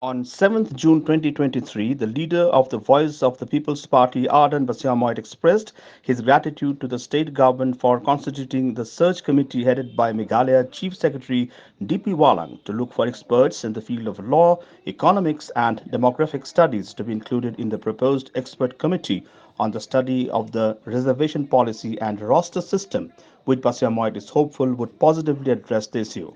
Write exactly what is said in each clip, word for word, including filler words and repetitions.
On seventh June twenty twenty-three, the leader of the Voice of the People's Party, Ardent Basaiawmoit, expressed his gratitude to the state government for constituting the search committee headed by Meghalaya Chief Secretary D P Wahlang to look for experts in the field of law, economics, and demographic studies to be included in the proposed expert committee on the study of the reservation policy and roster system, which Basaiawmoit is hopeful would positively address the issue.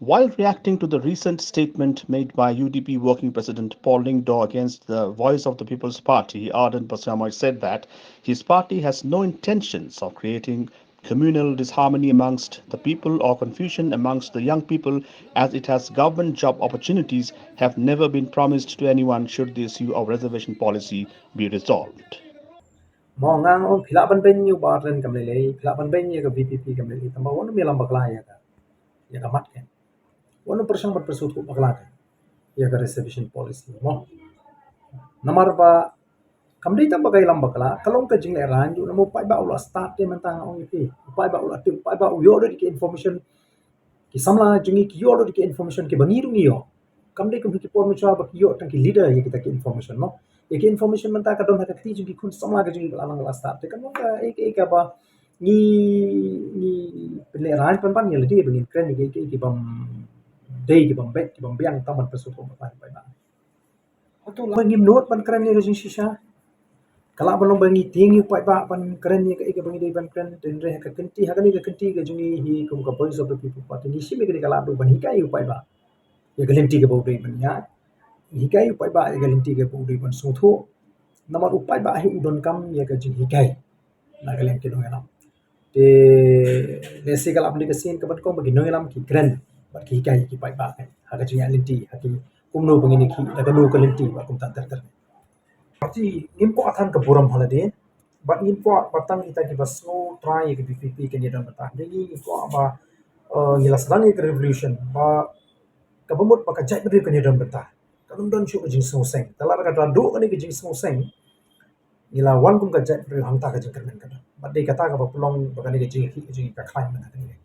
While reacting to the recent statement made by U D P Working President Paul Lyngdoh against the Voice of the People's Party, Ardent Basaiawmoit said that his party has no intentions of creating communal disharmony amongst the people or confusion amongst the young people, as it has government job opportunities have never been promised to anyone should the issue of reservation policy be resolved. Mo nga ong phi lah ban beiñ ïa u Bah Ardent kam lei lei, phi lah ban beiñ ïa ka V P P kam lei lei, tangba wat nym ïalam bakla ïa ka, ïa ka mat ka. Wat nym pyrshang ban pyrsngewthuh bakla ka ïa ka reservation policy mo. Namar ba kam dei tang ba ka ïalam bakla, ka long ka jinglehrain jong u, namar u paidbah u la start te mynta nga ong ïa phi. U paidbah u la tip, u paidbah u ïoh da ki information. Ki samla jong ngi ki ïoh da ki information kiba ngi ruh ngi ïoh. Kam dei kum ha ki por mynshuwa ba ki ïoh tang ki leader ïa kita ki information mo. Ïa ki information mynta ka don ha ka kti jong ki khun samla ka jong ngi ba la nang la start. Te kam long ka ei ka ei kaba ngi, ngi pynlehrain pynban ïa lade ba ngin kren ïa ki ei ki ei kibym dei, kibym beit, kibym biang, tang ban pyrsngewthuh bakla ïa u paidbah. Hato la ba ngim nud ban kren ïa ka jingshisha? Ka lah ban long ba ngi tieng ïa u paidbah ban kren ïa ka ei kaba ngi dei ban kren, hynrei ha ka kynti, ha kane ka kynti ka jong ngi hi kum ka Voice of the People Party, ngi shim ïa kane ka lad ruh ban hikai ïa u paidbah ïa ka lynti kaba u dei ban ïaid, hikai ïa u paidbah ïa ka lynti kaba u dei ban sngewthuh. Namar u paidbah hi u donkam ïa ka jinghikai na ka liang ki nongïalam. Te lehse ka lah ban dei ka sien kaba nyngkong ba ki nongïalam ki kren bad ki hikai ki paidbah ha ka jingïaid lynti, ha ki kumno ba ngin ïakhih da kano ka lynti bad kumta ter ter. Party ngim kwah than ka burom ha lade bad ngim kwah ba tang kita kiba sngew trai ïa ka V P P kin ïadon bynta. Dei ngi, ngim kwah ba, eh, ngi la sdang ïa ka revolution ba kaba mut ba ka jaitbynriew kan ïadon bynta. Kan ym don shuh ka jingsngewseng. Te lada ka la duh kane ka jingsngewseng, ngi la wan kum ka jaitbynriew hangta ka jingkyrmen ka don. Bad dei kata kaba pynlong ba kane ka jingïakhih ka jong ngi ka khlaiñ mynta kane.